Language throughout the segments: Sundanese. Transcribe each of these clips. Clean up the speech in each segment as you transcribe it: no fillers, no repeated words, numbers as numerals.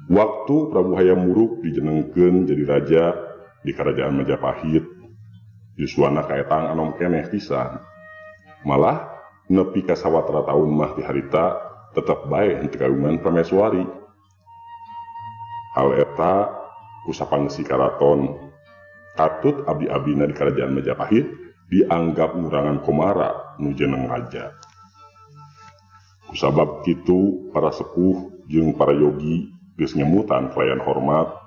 Waktu Prabu Hayam Wuruk dijenengkeun jadi raja di Kerajaan Majapahit, yuswana kaetang anom keneh pisan. Malah nepi ka sawatara taun mah ti harita tetep bae henteu kagungan prameswari. Hal eta ku sapangsi karaton katut abdi-abdina di Kerajaan Majapahit dianggap ngurangan komara nu jeneng raja. Kusabab kitu para sepuh jeung para yogi geus nyemutan kalayan hormat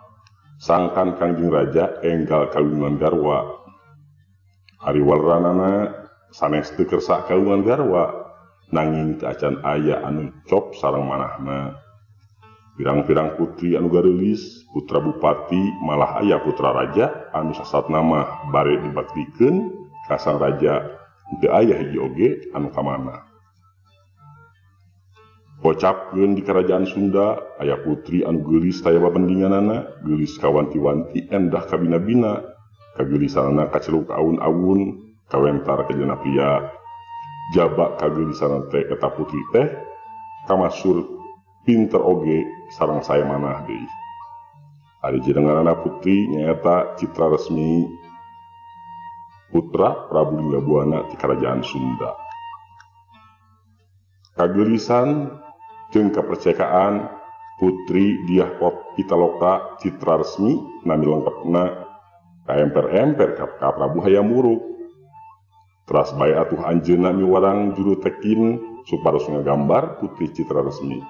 sangkan Kangjeng Raja enggal kagungan garwa. Ari waleranana sanes teu kersa kagungan garwa, nanging teu acan aya anu cop sareng manahna. Pirang-pirang putri anu gareulis, putra bupati malah aya putra raja anu sasatna mah bare dibaktikeun ka sang raja, teu aya hiji oge anu kamana. Kocapkeun di Kerajaan Sunda aya putri anu geulis taya babandinganana, geulis kawanti-wanti endah kabina-bina, kageulisanana kaceluk awun-awun, kawentar ka jana pria. Jaba kageulisanana teh eta putri teh kamasur pinter oge sareng sae manah deui. Ari jenenganana putri nyaeta Citra Resmi, putra Prabu Linggabuana ti Kerajaan Sunda. Kageulisan jeung kapercakaan Putri Diah Pitaloka Citra Resmi nami lengkapna kaemper-emper ka Prabu Hayam Wuruk. Teras bae atuh anjeunna miwarang juru tekin supados ngagambar Putri Citra Resmi.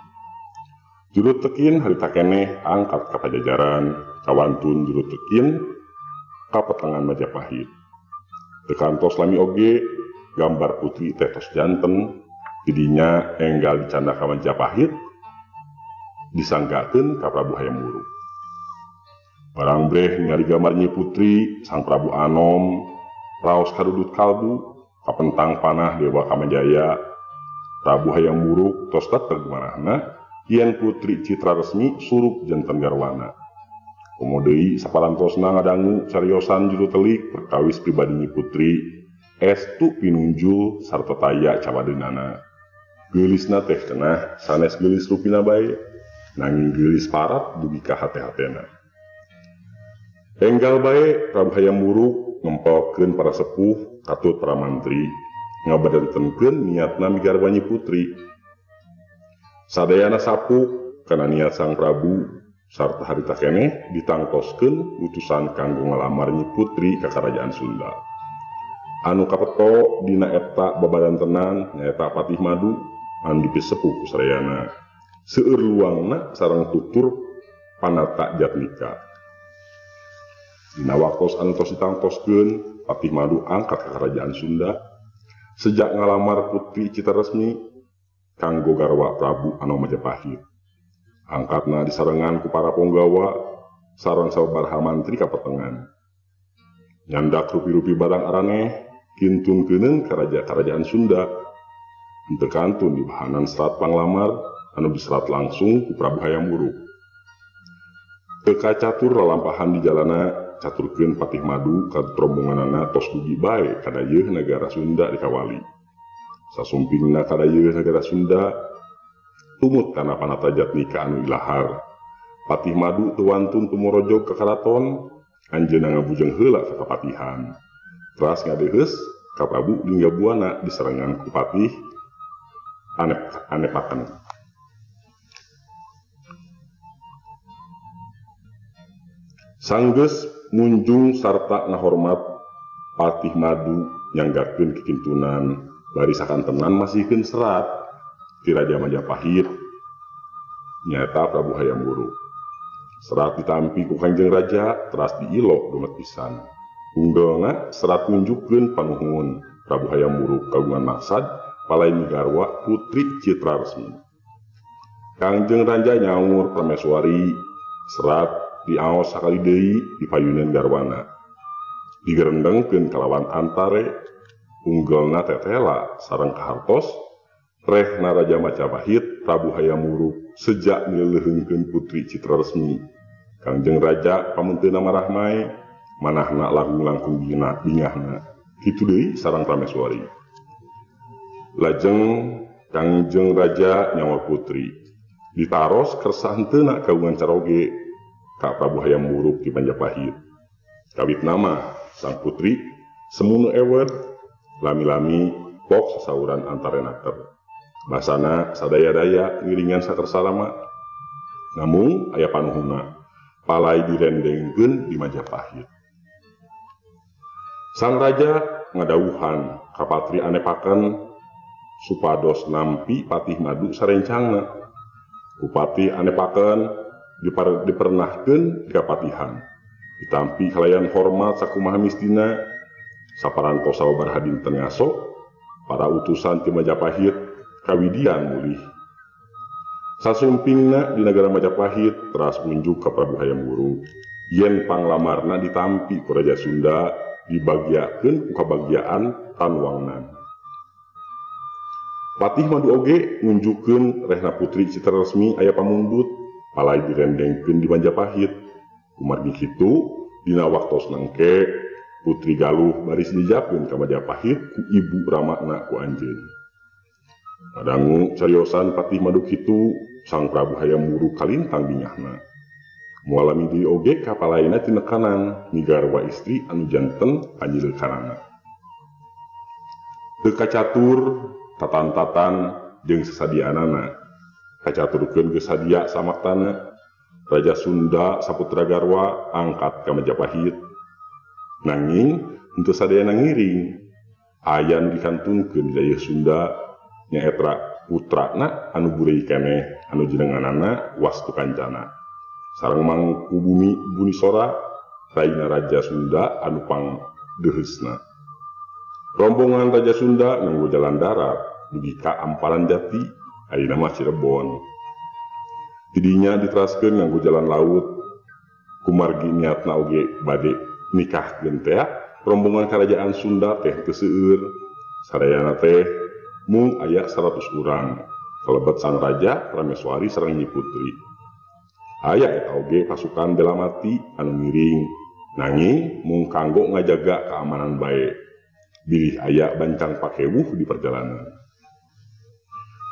Juru tekin harita keneh angkat ka Pajajaran, kawantun juru tekin ka petengan Majapahit. Teu kantos lami oge gambar putri teh tos janten. Tidinya enggal dicanda ka Majapahit disanggakeun ka Prabu Hayam Wuruk. Barang breh ningali gambar Nyi Putri, Sang Prabu Anom raos kadudut kalbu kapentang panah Dewa Kamajaya. Prabu Hayam Wuruk tos teteg manahna yen Putri Citra Resmi surup janten garwana. Komo deui saparantosna ngadangu cariosan juru telik perkawis pribadi Nyi Putri estu pinunjul sarta taya cawadeunana. Geulisna teh cenah sanes geulis rupina bae, nanging geulis parat dugi ka hate-hatena. Enggal bae Prabu Hayam Wuruk ngempelkeun para sepuh katut para mantri, ngabadentenkeun niatna migarwa Nyi Putri. Sadayana sapuk kana niat Sang Prabu sarta harita keneh ditangtoskeun utusan kanggo ngalamar Nyi Putri ka Karajaan Sunda. Anu kapeto dina eta babadantenan nyaeta Patih Madu anu dipisepuh ku sadayana. Seueur luangna sareng tutur panata Jatmika. Dina waktos anu tos ditangtoskeun, Patih Madu angkat ka Kerajaan Sunda sejak ngalamar Putri Citra Resmi kanggo garwa Prabu Anom Majapahit. Angkatna disarengan ku para ponggawa sareng sababaraha mantri kapetengan. Nyandak rupi-rupi barang araneh kintun keuneun ka raja Kerajaan Sunda. Henteu kantun dibahanan serat panglamar anu diserat langsung ku Prabu Hayam Wuruk. Teu kacatur lalampahan di jalana caturkeun Patih Madu ka rombonganana tos dugi bae kadayeuh nagara Sunda dikawali. Sasumpingna kadayeuh nagara Sunda tumut kana panata Jatmika anu ilahar. Patih Madu teu wantun tumorojog ka karaton, anjeunna ngabujeng heula ka kapatihan. Teras ngadeheus ka Prabu Linggabuana diserengan ku Patih Anepaken. Sanggeus munjung sarta ngahormat Patih Madu nyanggakeun kikintunan bari sakantenan masihkeun serat ti Raja Majapahit nyaeta Prabu Hayam Wuruk. Serat ditampi ku Kangjeng Raja teras diilok domet pisan. Unggelna serat nunjukkeun panuhun Prabu Hayam Wuruk kagungan maksad palai migarwa Putri Citra Resmi. Kangjeng Raja nyaur prameswari serat diaos sakali deui dipayuneun garwana. Digerendengkeun kalawan antare Unggelna tetela sareng kahartos rehna Raja Majapahit Prabu Hayam Wuruk sejak nileuheungkeun Putri Citra Resmi. Kangjeng Raja pamunteuna marah mae manahna langkung-langkung bingahna. Kitu deui sareng Prameswari. Lajeng Kangjeng Raja nyawa putri ditaros kersa henteuna kagungan caroge ka Prabu Hayam Wuruk di Majapahit. Kawit nama sang putri semunu ewet lami-lami pok sasauran antarenaker. Basana sadaya-daya ngiringan sakersalama. Namung aya panuhuna palai direndengkeun di Majapahit. Sang raja ngadawuhan ka patri anepaken supados nampi Patih Madu sarencangna. Bupati anepaken dipernahkeun di kapatihan. Ditampi kalayan hormat sakumaha mistina. Saparantos sababaraha dinten ngaso, para utusan ti Majapahit kawidian mulih. Sasumpingna di nagara Majapahit teras unjuk ka Prabu Hayam Wuruk. Yen panglamarna ditampi ku Raja Sunda dibagiakeun ku kabagiaan Tanwangnan. Patih Madu oge ngunjukkeun rehna Putri Citra Resmi aya pamundut palai direndengkeun di Majapahit. Kumargi kitu dina waktos nangke Putri Galuh baris dijapkeun ka Majapahit ku ibu ramakna ku anjeun. Ngadangu cariosan Patih Madu kitu Sang Prabu Hayam Wuruk kalintang bingahna. Moal lami deui oge kapalaina tinekanan migarwa istri anu janten panyileukanana. Teu kacatur tatan-tatan jeung sasadianana. Kacaturkeun geus sadia samaktana. Raja Sunda saputra garwa angkat ka Majapahit. Nanging henteu sadayana ngiring. Aya nu dikantunkeun di dayeuh Sunda nyaeta putrana anu burei keneh anu jenenganana Wastu Kancana. Sareng Mangkubumi Bunisora raina Raja Sunda anu pangdeuheusna. Rombongan Raja Sunda nganggo jalan darat dugi ka Amparan Jati ayeuna mah Cirebon. Tidinya diteraskeun nganggo jalan laut. Kumargi niatna oge bade nikahkeun teh rombongan kerajaan Sunda teh teu seueur. Sadayana teh mung aya 100 urang. Kalebet sang raja Prameswari sareng Nyi Putri. Aya eta oge pasukan bela mati anu ngiring nanging mung kanggo ngajaga keamanan bae. Bilih aya bancang pakewuh di perjalanan.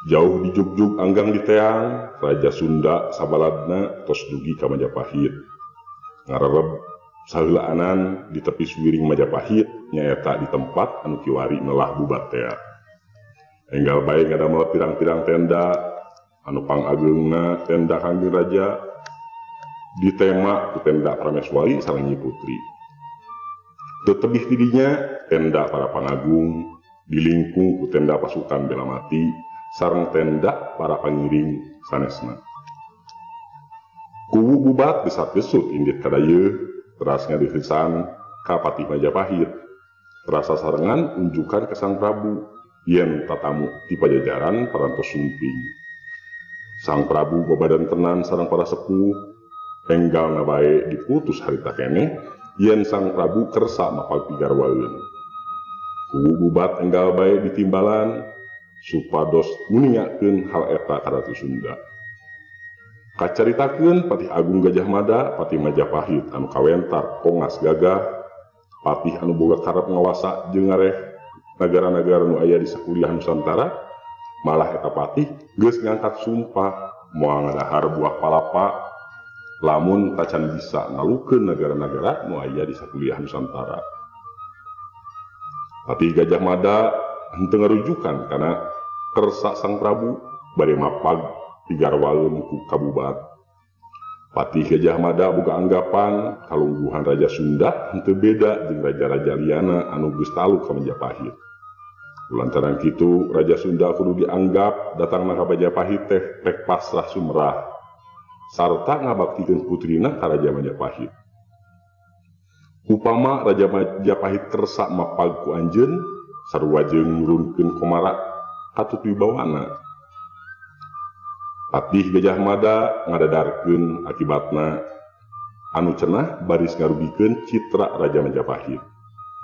Jauh dijugjug anggang diteang, Raja Sunda sabaladna tos dugi ka Majapahit. Ngarereb saheulaanan di tepi suwiring Majapahit nyaeta di tempat anu kiwari melah bubat tea. Enggal bae ngadamel pirang-pirang tenda anu pangageungna tenda Kangjeng Raja ditema ku tenda Prameswari sareng Nyi Putri. Teu tebih tidinya tenda para pangagung dilingkung ku tenda pasukan bela mati sareng tenda para pangiring sanesna. Kuwu bubat gesat-gesut indit ka dayeuh teras ngadeuheusan ka Patih Majapahit. Terasa sarengan unjukan ke Sang Prabu yen tatamu di pajajaran parantos sumping. Sang Prabu babadan tenan sareng para sepuh enggalna bae diputus harita keneh yen Sang Prabu kersa mapag pigarwaeun. Kuwu bubat enggal bae ditimbalan supados nguningakeun hal eta ka Ratu Sunda. Kacaritakeun Patih Agung Gajah Mada, Patih Majapahit anu kawentar kongas gagah, patih anu boga karep ngawasa jeung ngareh nagara-nagara nu aya di sakuliah Nusantara, malah eta patih geus ngangkat sumpah moal ngadahar buah palapa lamun tacan bisa ngalukeun nagara-nagara nu aya di sakuliah Nusantara. Patih Gajah Mada henteu ngarujukan kana kersa Sang Prabu bade mapag pigarwaleun ku kabubat. Patih Gajah Mada boga anggapan kalungguhan Raja Sunda henteu beda jeung raja-raja liana anu geus taluk ka Majapahit. Lantaran kitu Raja Sunda kudu dianggap datangna ka Majapahit teh rek pasrah sumrah sarta ngabaktikeun putrina ka Raja Majapahit. Upama Raja Majapahit kersa mapag ku anjeun sarua jeung nurunkeun komara katut wibawana. Patih Gajah Mada ngadadarkeun akibatna anu cenah baris ngarugikeun citra Raja Majapahit.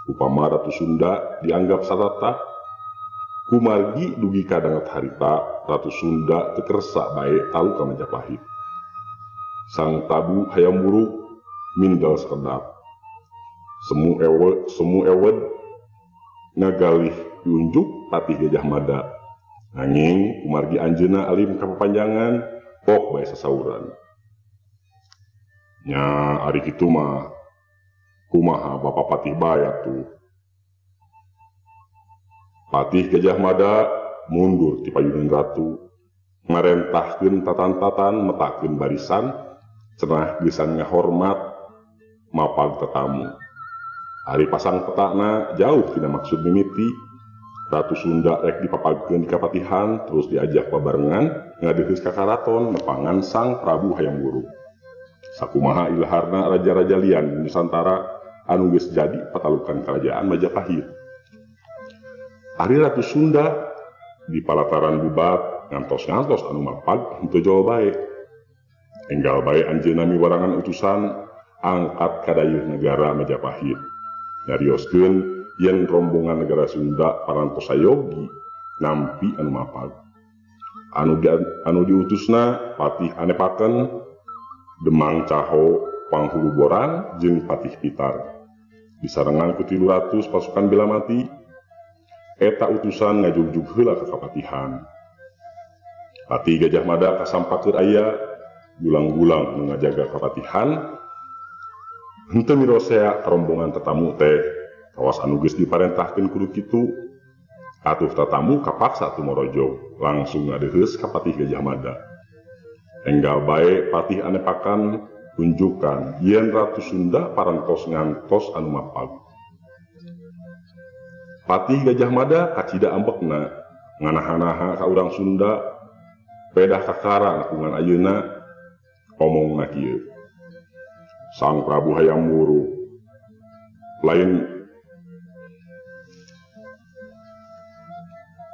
Upama Ratu Sunda dianggap satata, kumargi dugi ka danget harita Ratu Sunda teu kersa bae talu ka Majapahit. Sang Prabu Hayam Wuruk mindel sakedap. Semu ewed ngagalih diunjuk Patih Gajah Mada. Nanging kumargi anjeunna alim kapapanjangan pok bae sasauran. Nya ari kitu mah kumaha Bapak Patih bae atuh. Patih Gajah Mada mundur ti payunan ratu, marentahkeun tatan-tatan metakeun barisan cenah geusan ngahormat mapag tetamu. Ari pasang petakna jauh tina maksud mimiti. Ratu Sunda rek dipapagkeun di kapatihan terus diajak babarengan ngadeheus ka karaton nepangan Sang Prabu Hayam Wuruk. Sakumaha ilharna raja-raja lian di Nusantara anu geus jadi patalukan kerajaan Majapahit. Ari Ratu Sunda di palataran Bubat ngantos-ngantos anu mapag henteu jauh bae. Enggal bae anjeunna miwarangan utusan angkat ka dayeuh negara Majapahit. Nyarioskeun yen rombongan negara Sunda parantos sayogi nampi anu mapag. Anu diutusna Patih Anepaken, Demang Caho Panghulu Borang jeung Patih Pitar. Disarengan ku 300 pasukan bela mati. Eta utusan ngajugjug heula ka kapatihan. Patih Gajah Mada kasampakeur aya gulang-gulang nu ngajaga kapatihan. Henteu mirosea rombongan tetamu teh kawas anu geus diparentahkeun kudu kitu. Atuh tetamu kapaksa tumorojog langsung ngadeheus ka Patih Gajah Mada. Enggal bae Patih Anepakan tunjukkan yen Ratu Sunda parantos ngantos anu mapag. Patih Gajah Mada kacida ambekna nganaha-naha ka urang Sunda pedah kakara lakungan ayeuna omongna kieu. Sang Prabu Hayam Wuruk lain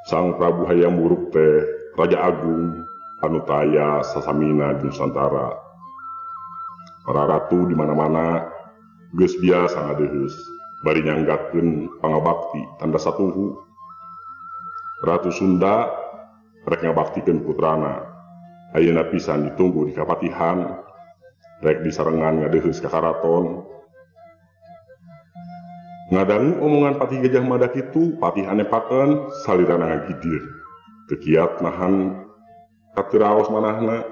Sang Prabu Hayam Wuruk teh Raja Agung anu taya sasamina di Nusantara. Para ratu di mana-mana geus biasa ngadeheus bari nyanggakeun pangabakti tanda satuhu. Ratu Sunda rek ngabaktikeun putrana. Ayeuna pisan ditunggu di kapatihan, rek disarengan ngadeheus ka karaton. Ngadangu omongan Patih Gajah Mada kitu, Patih Anepaken salirana ngagidir. Teu kiat nahan katiraos manahna,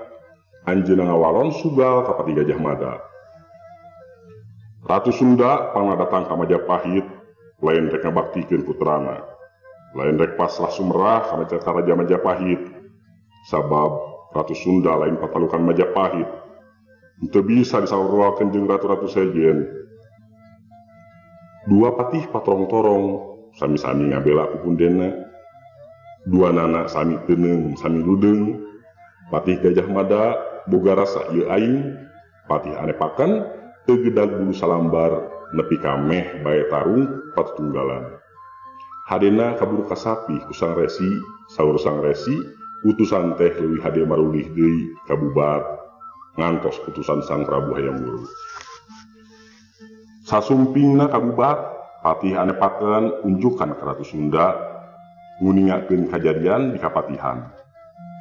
anjeunna ngawalon sugal ka Patih Gajah Mada. Ratu Sunda pangna datang ka Majapahit, lain rek ngabaktikeun putrana, lain rek pasrah sumerah ka Raja Majapahit. Sabab Ratu Sunda lain patalukan Majapahit, henteu bisa disaruakeun jeung ratu-ratu sejen. Dua patih patrong-torong sami-sami ngabela pupundena. Dua nana sami teneung sami ludeung. Patih Gajah Mada boga rasa ieu aing, Patih Anepaken teu gedag bulu salambar nepi ka meh bae tarung patutunggalan. Hadena kaburu kasapih ku Sang Resi, saur Sang Resi, utusan teh leuwih hade marulih deui ka Bubat ngantos putusan Sang Prabu Hayam Wuruk. Sasumpingna ka Bubat, Patih Anepaken unjukan ka Ratu Sunda nguningakeun kajadian di kapatihan.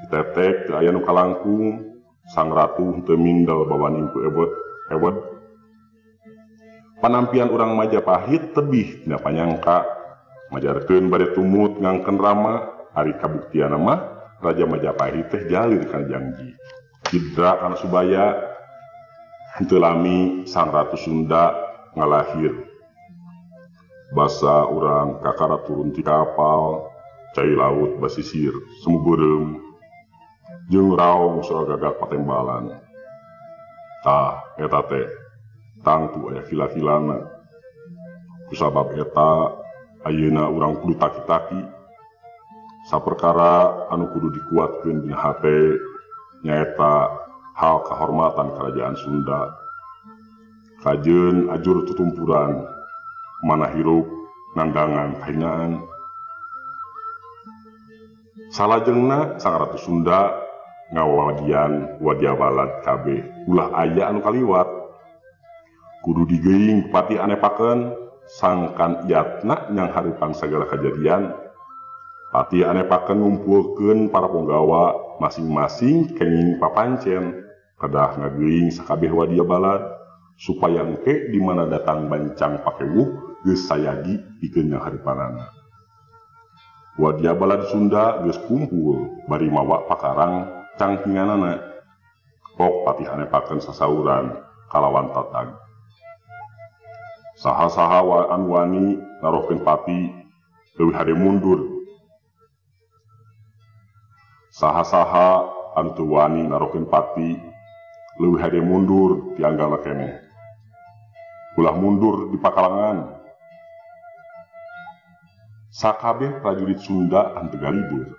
Ditetek teu aya nu kalangkung, Sang Ratu henteu mindel bawaning ku ewed. Panampian urang Majapahit tebih tina panyangka, majarkeun bade tumut ngangken rama, ari kabuktianna mah Raja Majapahit teh jalir kana jangji. Cidra kana Subaya, henteu lami Sang Ratu Sunda ngalahir. Basa urang kakara turun ti kapal, cai laut basisir semu beureum, jeung raong sora gagak patembalan. Tah eta teh tangtu aya kila-kilana. Kusabab eta ayeuna urang kudu taki-taki. Saperkara anu kudu dikuatkeun dina hate nyaeta hal kahormatan kerajaan Sunda. Kajeun ajur tutumpuran mana hirup nandangan kahinaan. Salajengna Sang Ratu Sunda ngawadian wadya balad kabeh ulah aya anu kaliwat. Kudu digeuing Patih Anepaken Sangkan iatna nyang hareupan sagala kajadian. Patih Anepaken ngumpulkeun para punggawa masing-masing kenging papancen kedah ngageuing sakabeh wadia balad supaya engke di mana datang bancang pakewuh geus sayagi pikeun nyang hareupanana. Wadia balad Sunda geus kumpul bari mawa pakarang cangkinganana. Pok Patih Anepaken sasauran kalawan tatag. Saha-saha anu wani narohkeun pati leuwih hade mundur. Saha-saha anu teu wani narohkeun pati leuwih hade mundur tianggalna keneh. Ulah mundur di pakalangan. Sakabeh prajurit Sunda henteu galibeur.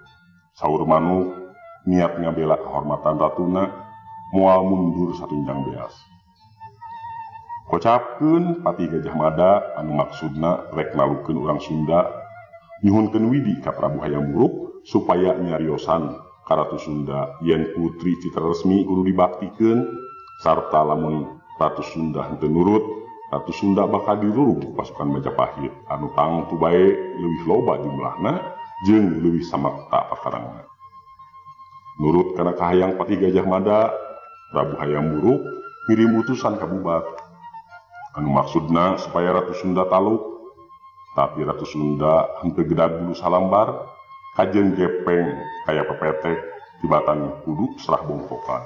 Saur manuk niat ngabela kehormatan ratuna moal mundur satunjang beas. Kocapkeun Patih Gajah Mada anu maksudna rek nalukeun urang Sunda nyuhunkeun widi ka Prabu Hayam Wuruk supaya nyariosan ka Ratu Sunda yen Putri Citra Resmi kudu dibaktikeun sarta lamun Ratu Sunda henteu nurut, Ratu Sunda bakal dirurug ku pasukan Majapahit anu tangtu bae leuwih loba jumlahna jeung leuwih samakta pakarangna. Nurut kana kahayang Patih Gajah Mada, Prabu Hayam Wuruk ngirim utusan ka Bubat anu maksudna supaya Ratu Sunda taluk, tapi Ratu Sunda henteu gedag bulu salambar kajeun gepeng kaya pepetek tibatan kudu serah bongkokan.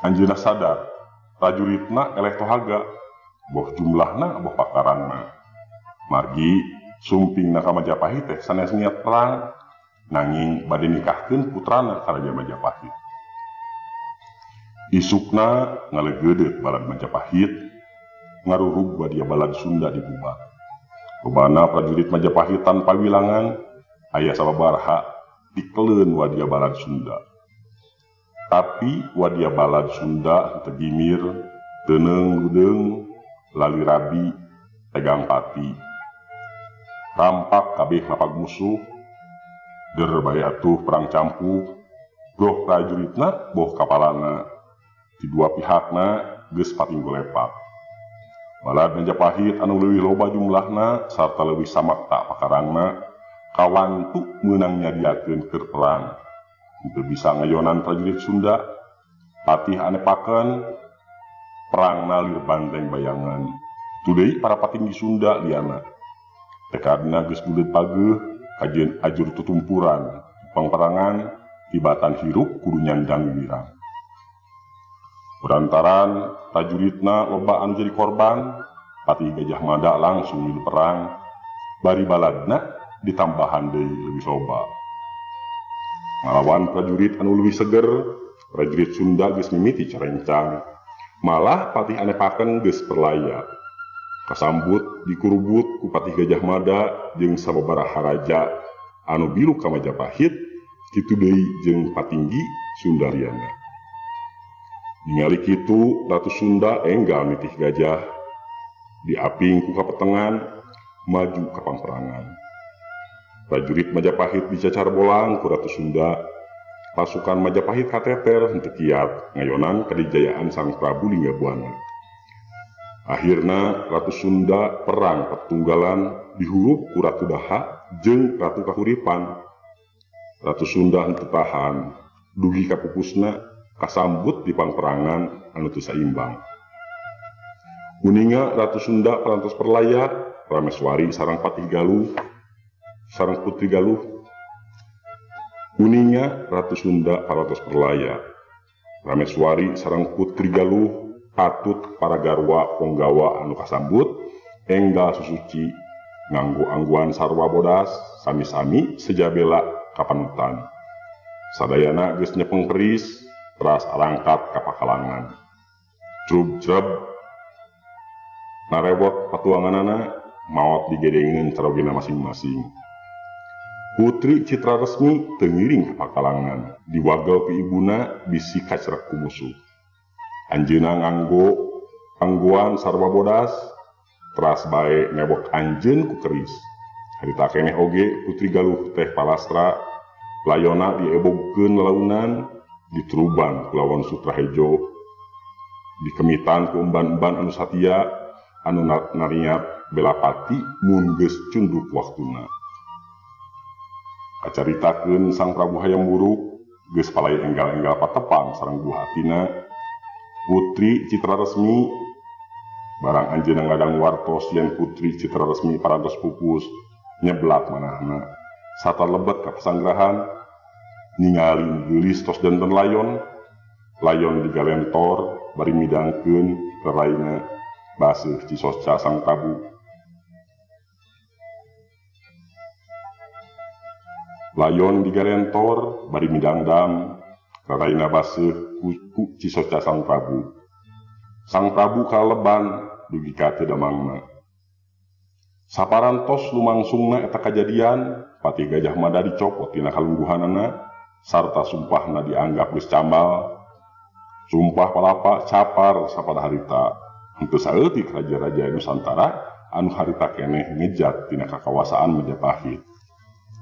Anjeunna sadar prajuritna eleh tohaga, boh jumlahna boh pakarangna. Margi sumpingna ka Majapahit teh sanes niat perang, nanging bade nikahkeun putrana ka Raja Majapahit. Isukna ngalegeudeut balad Majapahit, ngarurug wadia balad Sunda di Bubat. Lobana prajurit Majapahit tanpa wilangan, aya sababaraha dikeleun wadia balad Sunda. Tapi wadia balad Sunda henteu gimir, teuneung ludeung, lali rabi, tegang pati. Rampak kabeh mapag musuh, der bae atuh perang campuh, goh prajuritna boh kapalana. Di dua pihakna geus patinggo lepak. Balad Majapahit anu leuwih loba jumlahna sarta leuwih samakta pakarangna kawantu meunang nyadiakeun keur perang. Henteu bisa ngayonan prajurit Sunda, Patih Anepaken perangna lir banteng bayangan. Tu deui para patinggi Sunda liana. Tekadna geus buleud pageuh kajeun ajur tutumpuran, pangperangan tibatan hirup kudu nyandang wirang. Perantaran prajuritna loba anu jadi korban, Patih Gajah Mada langsung milu perang, bari baladna ditambahan deui leuwih loba. Ngalawan prajurit anu leuwih seger, prajurit Sunda geus mimiti carencang. Malah Patih Anepaken geus perlaya. Kasambut dikurubut ku Patih Gajah Mada jeung sababaraha raja anu bilu ka Majapahit, kitu deui jeung patinggi Sunda liana. Ningali kitu Ratu Sunda enggal nitih gajah, diaping ku kapetengan, maju ka pamperangan. Prajurit Majapahit dicacar bolang ku Ratu Sunda, pasukan Majapahit kateter henteu kiat ngayonan kadijayaan Sang Prabu Linggabuana. Akhirna Ratu Sunda perang petunggalan dihurup ku Ratu Daha jeung Ratu Kahuripan. Ratu Sunda henteu tahan, dugi ka pupusna kasambut di pangperangan anu teu saimbang. Uninga Ratu Sunda parantos perlaya, Rameswari sareng Patih Galuh, sareng Putri Galuh. Uninga Ratu Sunda parantos perlaya, Rameswari sareng Putri Galuh patut para garwa ponggawa anu kasambut enggal susuci nganggo angguan sarwa bodas sami-sami sejabela kapanutan. Sadayana geus nyepeng keris teras arangkat ka pakalangan. Jrub-jrub narewot patuanganana maot digedengeun carogena masing-masing. Putri Citra Resmi teu ngiring ka pakalangan, diwagel ku ibuna bisi kacrek ku musuh. Anjeunna nganggo angguan sarwa bodas, teras bae nebok anjeun ku keris. Harita keneh oge Putri Galuh teh palastra, layona diebogkeun lalaunan, diteruban ku lawan sutra hejo, dikemitan ku emban-emban anu satia, anu nariat belapati mun geus cunduk waktuna. Kacaritakeun Sang Prabu Hayam Wuruk geus palay enggal-enggal patepang sareng buah hatina Putri Citra Resmi. Barang anjeunna ngadang wartos yen Putri Citra Resmi parantos pupus nyeblak manahna sata lebet ka pasanggrahan ningali geulis tos danten layon layon digalentor bari midangkeun raraina baseuh cisoca Sang Prabu. Layon digarentor bari midangdam raraina baseuh ku cisoca Sang Prabu. Sang Prabu kaleban dugi ka teu damangna. Saparantos lumangsungna eta kajadian, Patih Gajah Mada dicopot tina kalungguhanana sarta sumpahna dianggap geus cambal. Sumpah palapa capar sapada harita. Henteu saeutik raja-raja Nusantara anu harita keneh ngejat tina kakawasaan Majapahit.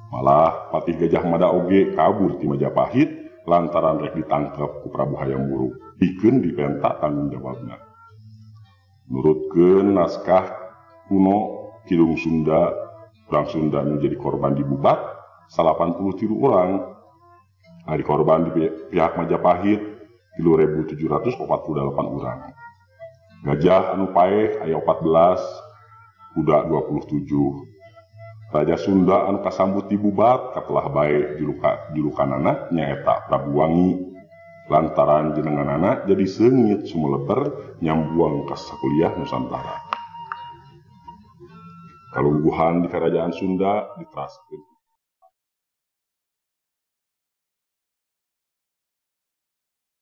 Malah Patih Gajah Mada oge kabur ti Majapahit lantaran rek ditangkep ku Prabu Hayam Wuruk pikeun dipenta tanggung jawabna. Nurutkeun naskah kuno Kidung Sunda, urang Sunda nu jadi korban di Bubat 83 orang. Ari korban di pihak Majapahit 3.748 orang. Gajah anu paeh aya 14, kuda 27. Raja Sunda anu kasambut di Bubat katelah bae julukanana nyaeta Prabu Wangi. Lantaran jenenganana jadi seungit sumeleber nyambuang ka sakuliah Nusantara. Kalungguhan di Kerajaan Sunda diteraskeun.